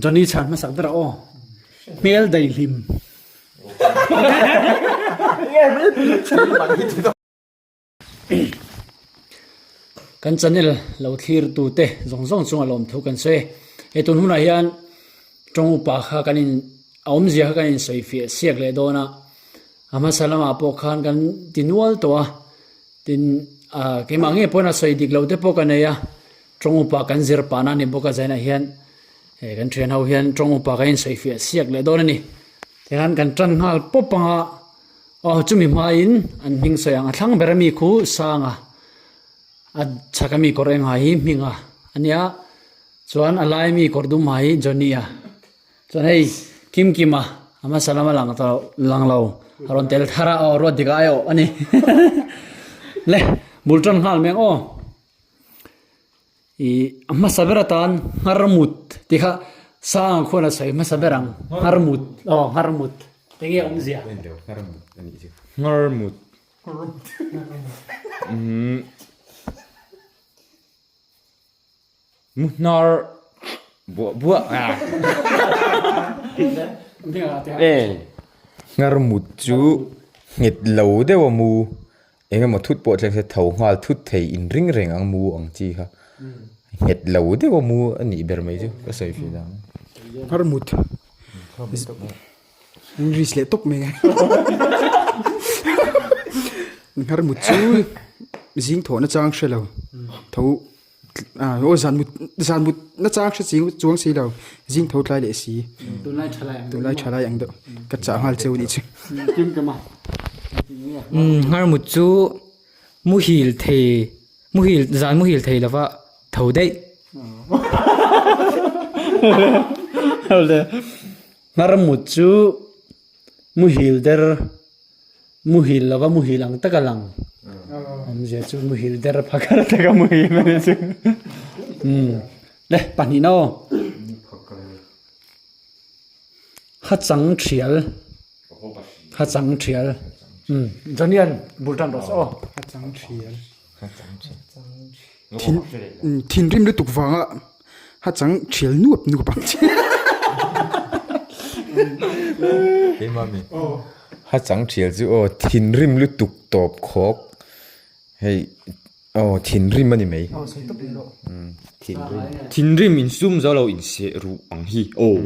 Johnny chhan hmasak ber a aw. Hmel daihlim. Kan channel lo thlir tute zawng zawng chunga lawmthu kan sawi e. He tun hunah hian tawng upa kha kan in a awmzia kha kan in sawi fiah siak leh dawn a. A hmasa lamah pawh khan kan ti nual tawh a. Tin ah keimah ngei pawhin a sawi dik loh te pawh ka nei a. Tawng upa kan zir pahna a ni bawk a zainah hian he kan thian ho hian tawng upa kan in sawi fiah siak leh dawn a ni. Tikhan kan tan nghal pawp ang a. Aw chumi hmain an hming sawi ang a thlang ber ami khu Sanga a chhak ami kawr eng ha hi Hminga a nia chuan a lai ami kawr dum ha hi Johnny-a chuan hei Kimkima a hmasa lama lang tawh lang lo a rawn tel thar a aw ruat dik ai awh a ni le bul tan nghal mai ang aw. Ih a hmasa ber atan nghar mut tih kha sang khuan a sawi hmasa ber ang nghar mut aw nghar mut eng nge awmzia nghar mut umm mu hnar buah buah nghar mut chu nghet lo deuh a mu. Eng emaw thut pawh thleng se tho nghal thut thei in ring reng ang mu ang chi kha nghet lo deuh a mu a nih ber mai chu ka sawi fih dan. Nghar mut English leh tawp mai nghar mut chu zing thawhna chang hre lo tho Aw zan mut zan mut na chang hre ching chuang si lo zing tho tlai leh si tunlai tha lai ang tunlai tha lai ang deuh ka chah nghal cheu nih chu kim kama nghar mut chu muhil thei muhil zan muhil thei lova tho daih nghar mut chu muhil der Muhil lova muhil ang tak a lang. Awmzia chu muhil der phakar taka muhil a ni chu. Umm le pahnihna aw. Ha chang thial ha chang thial umm Johnny-a'n bul tan rawh se aw. Ha chang thial thin thinrim lutuk vanga ha chang thial nuap nuap ang che. Keimah mi ha chang thial chu aw thinrim lutuk tawp khawk hei aw thinrim a ni mai thinrim thinrim insum zo lo inseh ruh ang hi aw.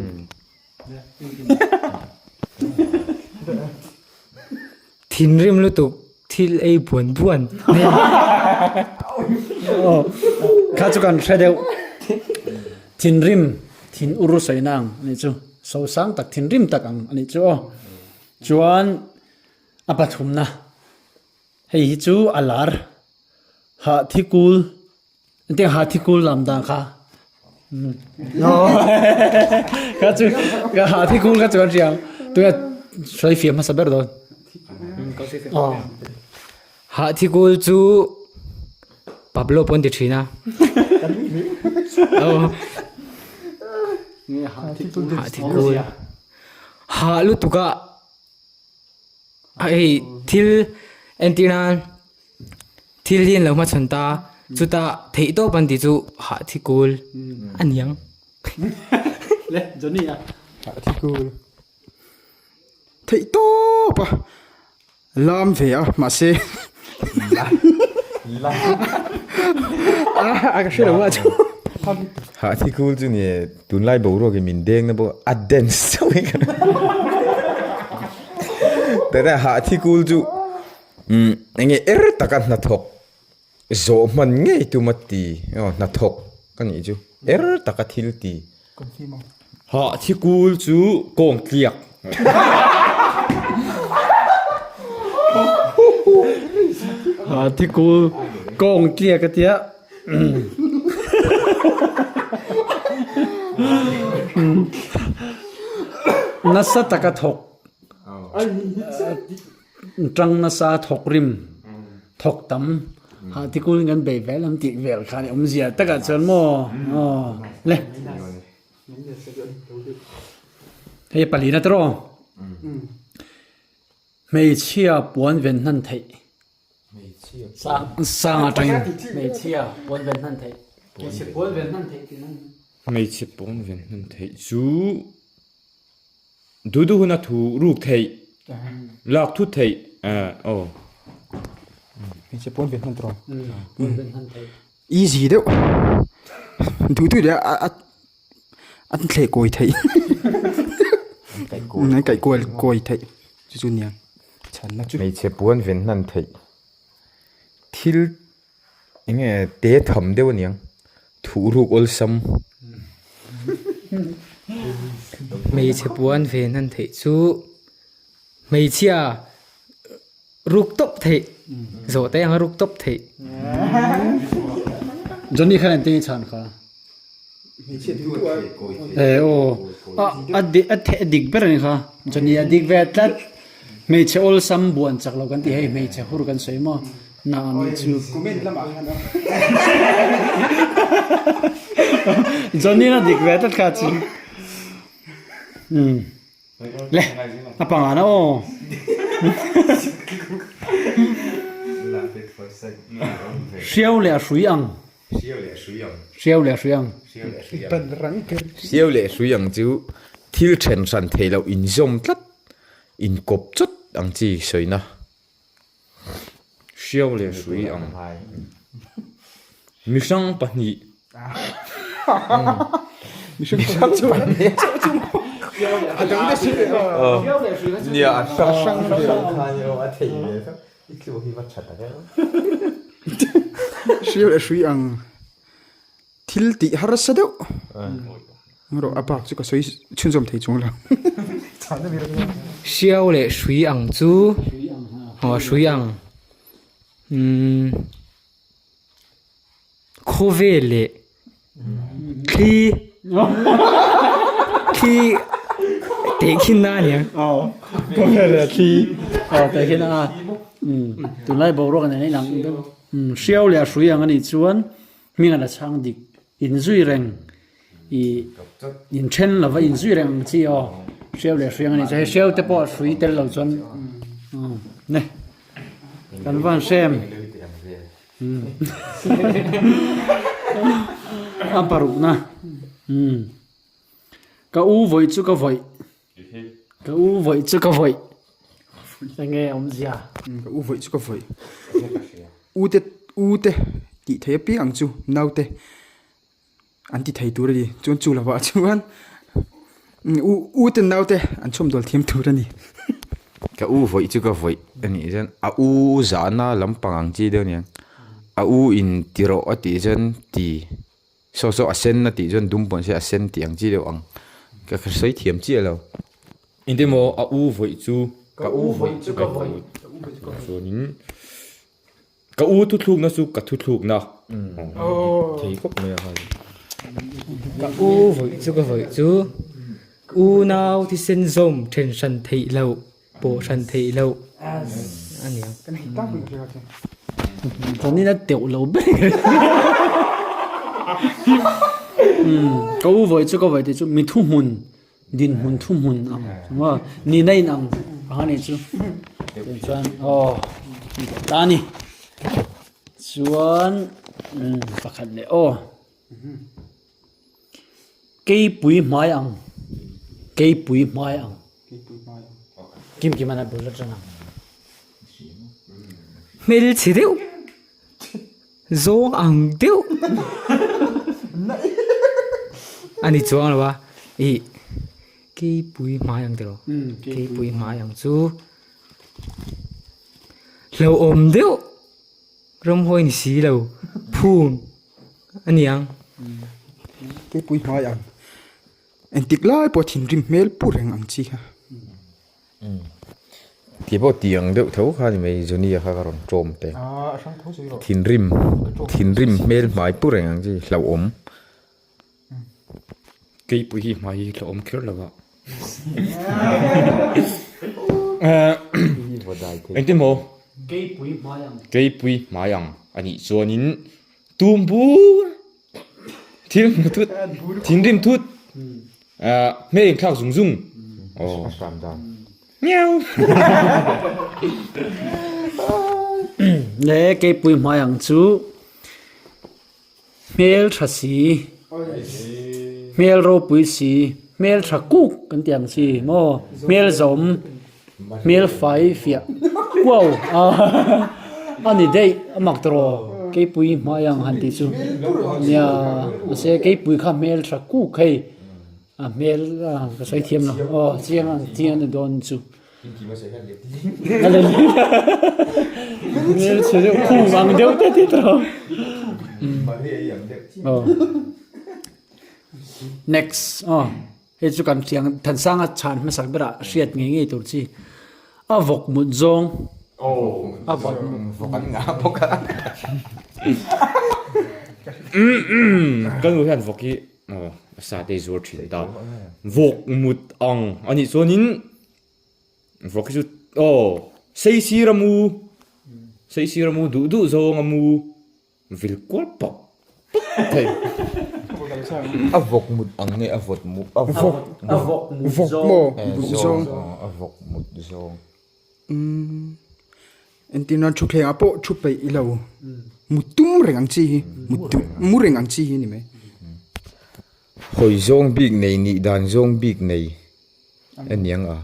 Thinrim lutuk thil ei buan buan. Kha chu kan hre deuh. Thinrim, thin ur sawi na ang anih chu. Sosang tak thinrim tak ang anih chu aw. Chuan a pathumna hei hi chu a lar hah thikul Engtiang ha thikul lam dan kha kha chu ka ha thikul kha chu kan hria tunge sawi fiam hmasa ber dawn aw ha thikul chu Pablo pawh an ti thin a aw ha thikul ha lutuk a hei thil entir nan. Thil hi an lo hmachhawn ta, chutah theih tawp an tih chu hah thi kul a niang. Le Johnny a. Hah thi kul. Theih tawp a lam ve a mahse a ka hre lo a chu. Hah thi kul chu ni tunlai boruak in min deng na bawk a dance chauh hi ka hre. Hah thi kul chu. Umm enge er taka hnathawk zawh hman ngei tum a ti aw hnathawk ka nih chu er taka thil ti. Hah thikul chu kawng tliak. Hah thikul kawng tliak a tia. Nasa taka thawk. Tang nasa thawk rim thawk tam hah tikul in kan bei vel ang tih vel kha ni awmzia takah chuan maw aw le hei palina te rawh hmeichhia puan ven hnan theih sang sang atangin hmeichhia puan ven hnan theih hmeichhia puan ven hnan theih tih nan. Hmeichhe pawn ven hman theih chu duh duh huna thu ruk theih, lak thut theih aw. Hmeichhe pawn ven hman tawh. Easy deuh. Duh duh leh a an thleh kawi theih. An kaih kual kawi theih chu chu nia chhanna chu. Hmeichhe puan ven hman theih thil Eng nge te tham deuh aniang thuhruk awlsam. Hmeichhe puan ven han theih chu hmeichhia ruk tawp theih zawh te anga ruk tawp theih. Johnny khan engtin nge chhan kha? E aw a a dik ber ani kha Johnny a dik ve tlat hmeichhe awlsam buan chak lo kan ti hei hmeichhe hur kan sawi maw na ami chu Johnny a dik ve tlat kha chu umm le a panga na aw hriau leh a hrui ang. Hriau leh hrui ang. Hriau leh hrui ang. Hriau leh hrui ang. Hriau leh hrui ang chu thil then hran theih loh inzawm tlat, inkawp chawt ang chi sawina. Hriau leh hrui ang. Mihrang pahnih. Mihrang pahnih. Nia a hrang a thei ve tho. I tlu hi va tha ta reuh. Hriau leh hrui ang thil tih harsa deuh. Rawh a bak chu ka sawi chhunzawm thei chuang lo. Hriau leh hrui ang chu aw hrui ang umm. Khawvel leh thli thli tehkhin na a nia. Aw khawvel leh thli aw tehkhin a umm tunlai boruak nen a inang deuh umm hriau leh a hrui ang a nih chuan hming a la chhang dik inzui reng ih inthen lova inzui reng ang chi aw hriau leh hrui ang a nih chuan hei hriau te pawh a hrui tel lo chuan umm ne kan van hrem. A parukna ka u vawih chu ka vawih ka u vawih chu ka vawih enge awmzia ka u vawih chu ka vawih u te u te tih theih apiang ang chu naute An ti thei tur a ni. Chuan chu lovah chuan u u ten naute an chhawmdawl thiam tur a ni. Ka u vawih chu ka vawih a nih chuan a u zahna lampang ang chi deuh a niang. A u in ti rawh a tih chuan ti saw saw a sen a tih chuan dum pawh ni se a sen tih ang chi deuh ang. Ka sawi thiam chiah lo. Engtin maw a u vawih chu ka u vawih chu ka vawih. Chuanin Ka u thuthlukna chu ka thuthlukna thei khawp mai a khai. Ka u vawih chu ka vawih chu unau thisen zawm then hran theih loh pawh hran theih loh a ni ang. Chuanin a teuh lo ber Ka u vawih chu ka vawih tih chu mi thuhmun Dinhmun thuhmun ang maw nihna in ang ang a nih chu tun chuan aw ta a ni chuan umm pakhat leh aw keipui hmai ang keipui hmai ang kim kim a bul atang ang. Hmelchhe deuh. Zawng ang deuh a ni chuang lo a ih keipui hmai ang tiraw keipui hmai ang chu hlauhawm deuh ramhuai ni si lo phung a ni ang. Keipui hmai ang engtik lai pawh thinrim hmel pu reng ang chi kha. Ti pawh ti ang deuh tho kha ni mai Johnny-a kha ka rawn ṭawm teh. Thinrim thinrim hmel hmai pu reng ang chi hlauhawm. Keipui hi hmai hi hlauhawm kher lo a. Engtin maw? Keipui hmai ang. Keipui hmai ang a nih chuanin tum bur thil hmu thut thinrim thut. Hmel inthlak zung zung. A hram dan. Miau. Le keipui hmai ang chu hmel tha si. Hmel ropui si, hmel tha kuk kan tih ang chi maw? Hmel zawm, hmel fai fiah kuau a ni daih a mak tawh keipui hmai ang han tih chu nia mahse keipui kha hmel tha kuk hei a hmel ka sawi thiam lo aw chiang ang chiang a ni dawn chu. Hmel chhe deuh khum ang deuh te ti tawh. Aw. Next aw hei chu kan thiang Thansanga chhan hmasak berah hriat ngei ngei tur chi a vawk mut zawng a vawk vawk an ngah bawk a. Ka nu hian vawk hi aw a sa te zuar thin ta vawk mut ang anih chuanin Vawk hi chu aw sei sir a mu sei sir a mu duh duh zawng a mu vil kual pawp pawp thei. A vawk mut ang nge a vawt mu a vawk a vawk mut zawng zawng a vawk mut zawng. Umm entir nan thutthleng ah pawh thu peih ilo mu tum reng ang chi hi mu duh mu reng ang chi hi ni mai. Hawi zawng bik nei nih dan zawng bik nei. Aniang a.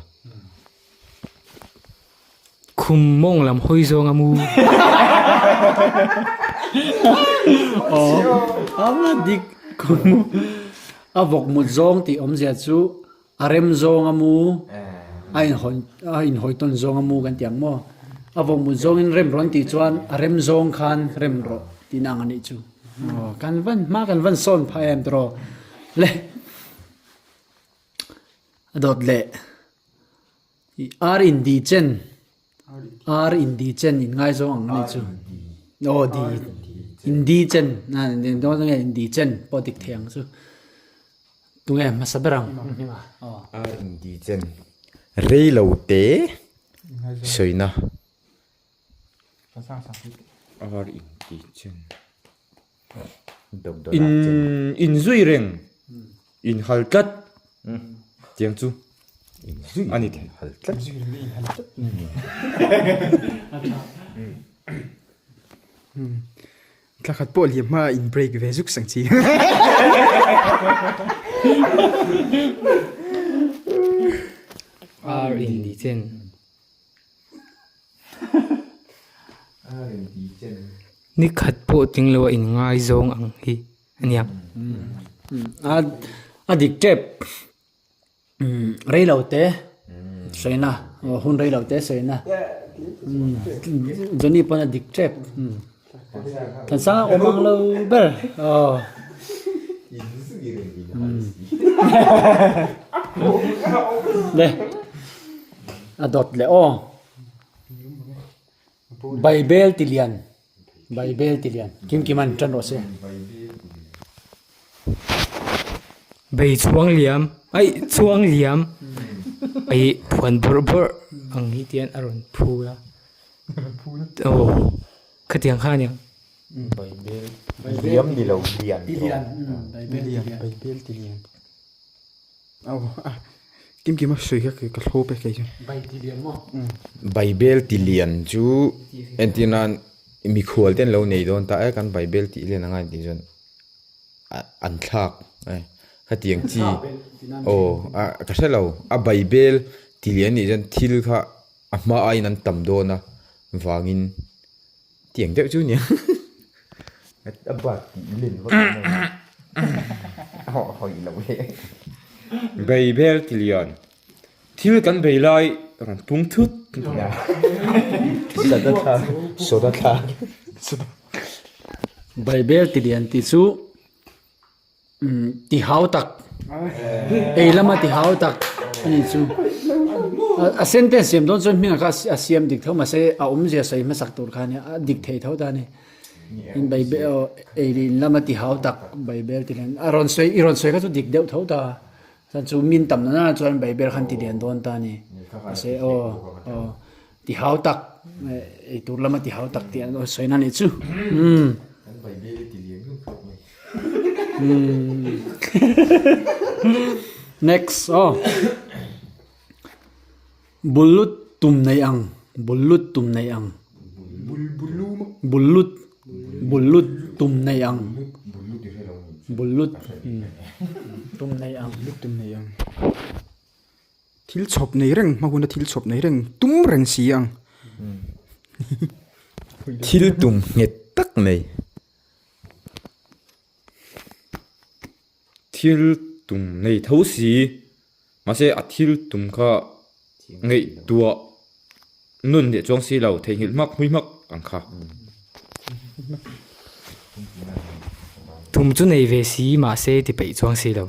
Khum mawng lam hawi zawng a mu. Aw, a dik khum a vawk mut zawng tih awmzia chu a rem zawng a mu a inhawi a inhawi tawn zawng a mu kan ti ang maw? A vawk mut zawngin rem rawn tih chuan a rem zawng khan rem rawh tihna ang a nih chu. Aw, kan van hma kan van sawn phah em tawh le. A dawt leh ih ar in di chen ar in di chen in ngaizawng ang ani chu aw di in di chen nge in di chen pawh dik thei ang chu tunge hmasa ber ang aw ar in di chen rei lo te sawina ar in di chen. In in zui reng in hal tlat tiang chu a ni thei. Hal tlat. Thla khat pawh liam hma in break ve zuk sang chi. Ar in ni chen. Ni khat pawh tling lo a inngaizawng ang hi a nia. A dik tep rei lo te sawina hun rei lo te sawina Johnny pawn a dik tep Thansanga awm ang lo ber aw. Le a dawt leh aw. Baibel ti lian Baibel ti lian kim kim an tan rawh se. Bei chhuang liam aih chhuang liam aih phuan bawrh bawrh ang hi tian a rawn phul a aw khatiang kha aniang. Baibel liam ni lo lian tawh. Baibel ti lian. Kim kima sawi kha ka hlawp e kei chu. Baibel ti lian chu entir nan mikhual te an lo nei dawn ta e kan baibel tih lian anga intih chuan an thlak e khatiang chi aw ka hre lo a baibel ti lian anih chuan thil kha a hma aiin an tam dawn a vangin. Tiang deuh chu nia a bat tih len vak ang a hawi lo hle. Bei bel ti lian thil kan bei lai rawn pung thut. Soda thla soda thla. Bei bel ti lian tih chu Ti hau tak ei lama ti hau tak a ni chu a sentence siam dawn chuan hming kha a siam dik tho mahse a awmzia sawi hmasak tur kha ania a dik thei tho ta a ni in bible ei leh in lama ti hau tak bible ti hian a rawn sawi i rawn sawi kha chu dik deuh tho ta chuan chu min tam na na chuan bible khan ti lian dawn ta a ni mahse aw aw ti hau tak ei tur lama ti hau tak tih an sawi na nih chu umm. Next aw Bullut tum nei ang Bullut tum nei ang Bullut Bullut tum nei ang Bullut. Tum nei ang. Lut tum nei ang. Thil chhawp nei reng hma huna thil chhawp nei reng tum reng si ang. Thil tum nghet tak nei. Thil tum nei tho si mahse a thil tum kha ngaihtuah nun leh chuang si lo theihnghilh hmak hmui hmak ang kha. Tum chu nei ve si mahse ti peih chuang si lo.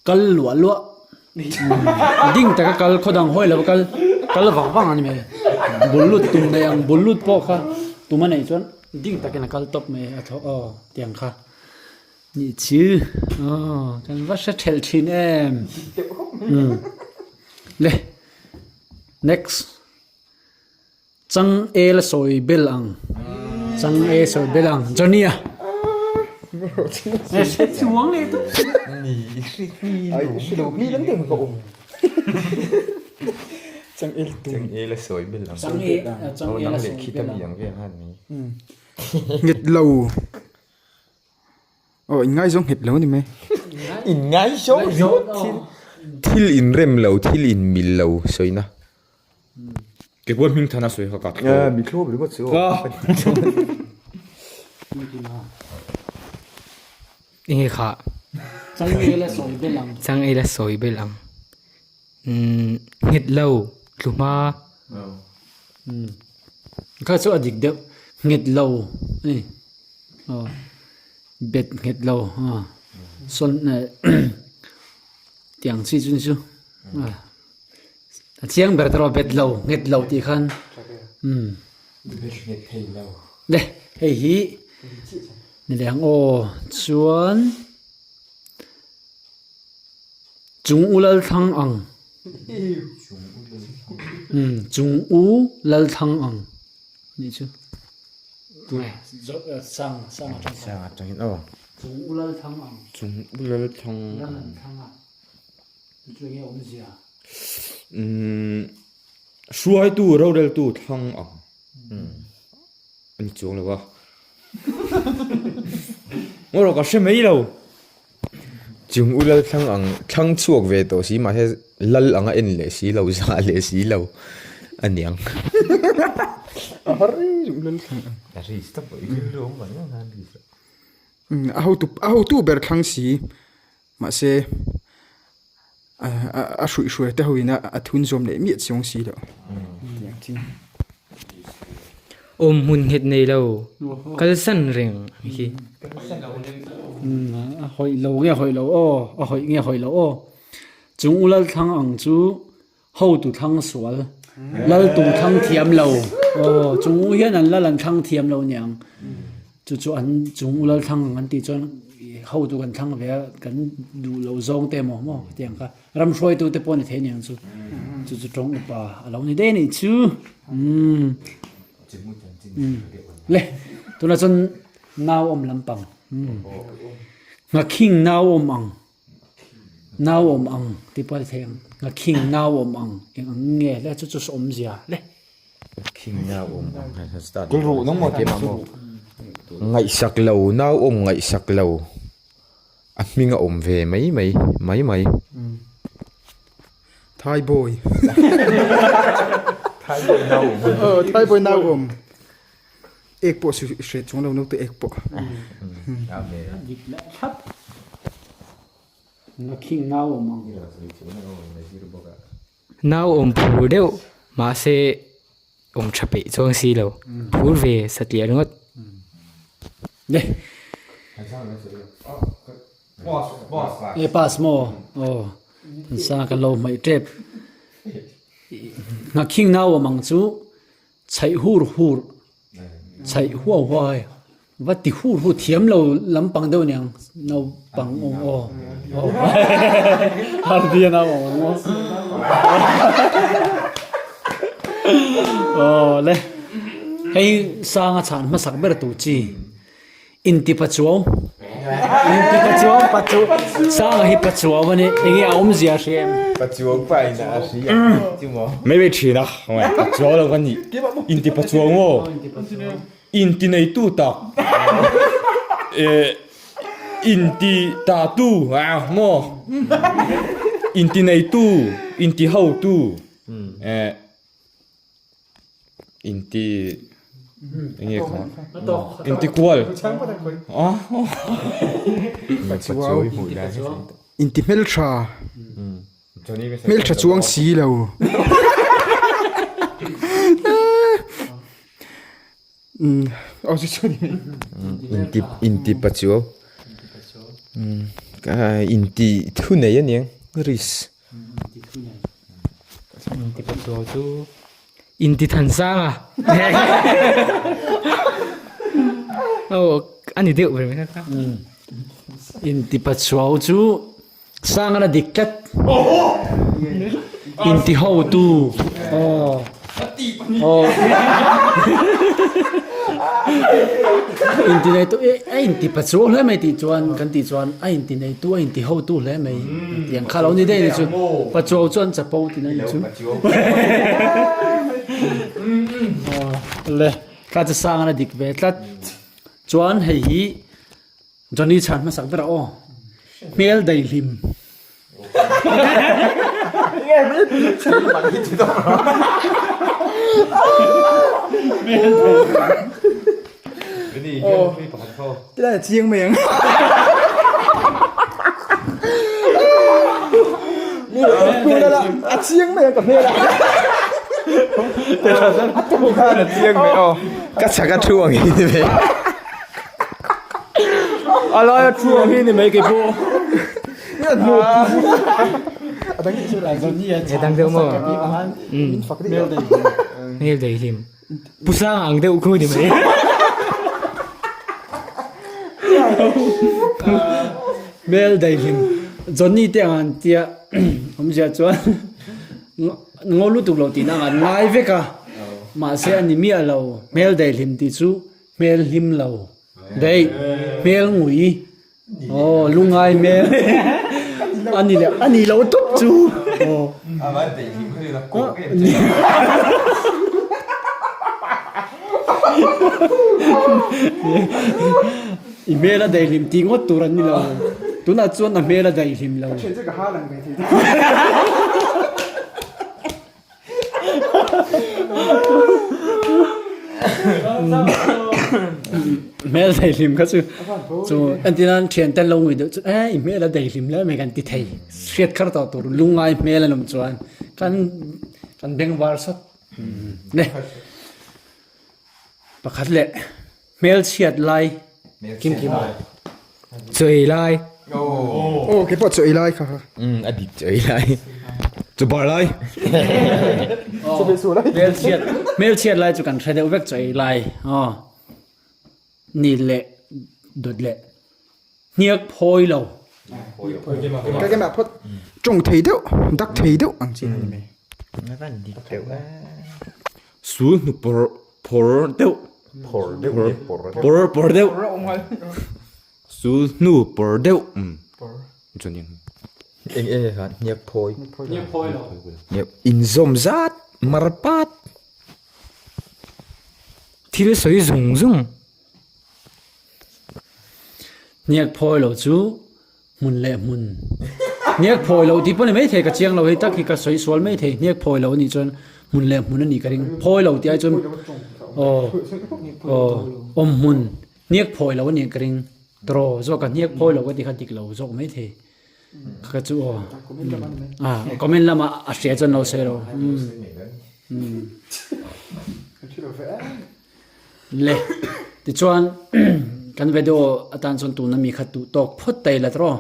Kal luah luah ding taka kal khaw dang hawi lova kal kal vang vang a ni mai bul lut tum nei ang bul lut pawh kha tum a neih chuan ding takin a kal tawp mai a thaw aw tiang kha nih chu aw kan va hre thelh thin em umm le next. Chang e la sawi bel ang. Chang e sawi bel ang. Johnny a. Hre chuang leh tawp. Ni i hri hmi lo. Ai hri lo hmi lam deuh ka awm. Chang e tum. Chang e la sawi bel ang. Chang e chang e la sawi bel ang. Ang vel han ni. Nghet lo. Aw in ngaizawng nghet lo ni mai. In ngaizawng ringawt thil. Thil inrem lo, thil inmil lo sawina. Ke pawh hming than a sawi kha ka thlawp. Eh, mi thlawp ringawt chu. Ka. Enge kha? Chang ei la sawi bel ang. Chang ei la sawi bel ang. Umm nghet lo tlu hma. Umm kha chu a dik deuh nghet lo a ni. Aw bet nghet lo a sawn eh tiang chi chu ni chu. A chiang ber erawh bet lo nghet lo tih khan umm le hei hi ni leh ang aw chuan chung u lal thlang ang umm chung u lal thlang ang nih chu sang sang atangin aw chung u lal thlang ang chung u lal thlang ang a. Umm hruaitu roreltu thlang ang a ni chuang lo a ngaw rawh ka hre mai lo. Chung u lal thlang ang thlang chhuak ve tawh si mahse lal anga en leh si lo zah leh si lo a niang. A har rih chung lal thlang ang. A ri stop i rilru awm vang vang khan ri stop. A hotu a hotu ber thlang si. Mahse, a hruihhruai te hoin a thun zawm leh miah chiang si loh. Tiang chi. Awm hmun nghet nei lo, kalsan reng ang hi. A hawih lo nge hawih lo aw, a hawih nge hawih lo aw. Chung u Lalthlang ang chu hotu thlang sual, laltu thlang thiam lo. Aw, chung u hian an lal an thlang thiam lo niang. Chu chu an chung u lal thlang ang an tih chuan hotu kan thlang ve a, kan duh lo zawng te emaw maw tiang kha ram hruaitu te pawh a ni thei aniang chu. Chu chu tawng upa a lo ni daih a nih chu. Umm. Le, tunah chuan nau awm lampang. Nghakhing nau awm ang. Nau awm ang tih pawh a ni thei ang. Ngakhing nau awm ang eng ang nge le chu chu awmzia le. Ngakhing nau awm ang han han start. Ngaihsak lo nau awm ngaihsak lo a hming a awm ve mai mai mai mai. Thai boy. Thai boy nau awm. Aw Thai boy nau awm. Ek pawh su hre chuang lo naute ek pawh. Dik leh thlap. Ngakhing nau awm ang. Nau awm phur deuh mahse awm tha peih chuang si lo. Phur ve satliah ringawt. Le. E pass maw? Aw. Kan sa kan lo hmaih tep. Ngakhing nau awm ang chu Chhaih hur hur, chhaih huau huau hei, va ti hur hur thiam lo lampang deuh aniang naupang aw aw aw Hardy a nau awm ang aw aw le hei sanga chhan hmasak ber tur chi. Inti pachuau Inti pachuau pachu Sanga hi pachuau a ni enge a awmzia a hria em? Pachuau pa in a hria chu maw? Mai mai thin a pachuau lo ka ni Inti pachuau maw? Inti neitu tak. Eh inti tatu ah maw inti neitu inti hotu eh inti enge kha inti kual Inti hmeltha hmeltha chuang si lo. Inti inti pachuau inti thu nei a niang risk. Inti pachuau chu inti thansang a aw a ni deuh ber mai kha. Inti pachuau chu Sang a la dik tlat. Inti hotu. Aw. Aw. Inti neitu e a inti pachuau hle mai tih chuan kan tih chuan a inti neitu a inti hotu hle mai tiang kha lo ni daih ni chu pachuau chuan chapo tih na ni chu. Aw le kha chu sang a la dik ve tlat. Chuan hei hi Johnny chhan hmasak ber a aw. Hmel daihlim. Tilai a chiang mai ang. A chiang mai ang ka hmel a. A chiang mai aw. Ka chhak a thu ang hi ni mai. A laia thu ang hi ni mai kei pawh. He dang deuh maw? Hmel dei hlim. Pu sang ang deuh khu ni mai. Hmel dei hlim. Johnny te ang an tia awmzia chuan ngo lutuk lo tihna ang an ngai vek a. Mahse a ni miah lo. Hmel dei hlim tih chu Hmel hlim lo daih, hmel ngui, aw lungai hmel a ni leh a ni lo tawp chu aw. I hmel a daihlim tih ngawt tur an ni lo, tunah chuan a hmel a daihlim lo. Hmel daihlim kha chu chu entir nan thian ten lo ngui deuh chu e i hmel a daihlim hle mai kan ti thei hriat kar tawh tur lungngai hmel an awm chuan kan kan beng var sawt le pakhat leh. Hmelchhiat lai kim kim a. Chaw ei lai. Aw kei pawh chaw ei lai kha. Umm a dik chaw ei lai. Chaw bar lai. Hmelchhiat hmelchhiat lai chu kan hre deuh vek chaw ei lai aw. Ni leh dawt leh hniak phawi lo. Ka kemah phawt tawng thei deuh dak thei deuh ang chi a ni mai. Sul hnu pawr phawr deuh. Phawr deuh nge pawr deuh. Pawr pawr deuh. Sul hnu pawr deuh. Chuan eng. Eng eng nge khan hniak phawi. Hniak phawi lo. Hniak inzawm zat mar pat. Thil sawi zung zung. Hniak phawi lo chu Hmun leh hmun. Hniak phawi lo tih pawh ni maithei ka chiang lo hei tak hi ka sawi sual maithei hniak phawi lo anih chuan hmun leh hmun anih ka ring phawi lo tih ai chuan aw aw awm hmun hniak phawi lo anih ka ring tawraw zawk a hniak phawi lo ka tih kha dik lo zawk maithei ka chu aw a comment lamah a hria chuan lo sawi lo umm umm. Le tichuan kan video atan chuan tuna mi kha duh tawk phawt ta ila tawh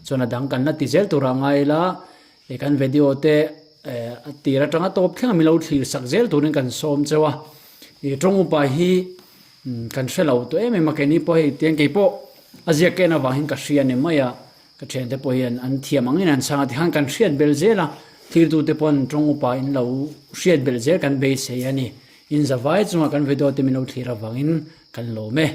chuan a dang kan la ti zel tura ngai ila he kan video te eh a tir atanga tawp thleng a min lo thlir sak zel turin kan sawm cheu a ih tawng upa hi kan hre lo tawh em em a keini pawh hei tiang keipawh a ziak ka en avang hian ka hria a ni mai a. Ka thiante pawh hian an thiam angin an chhang a tikhan kan hriat belh zel a, thirtute pawn tawng upa in lo hriat belh zel kan beisei a ni. In zavai chungah kan video te min lo thlir avangin kan lawm e.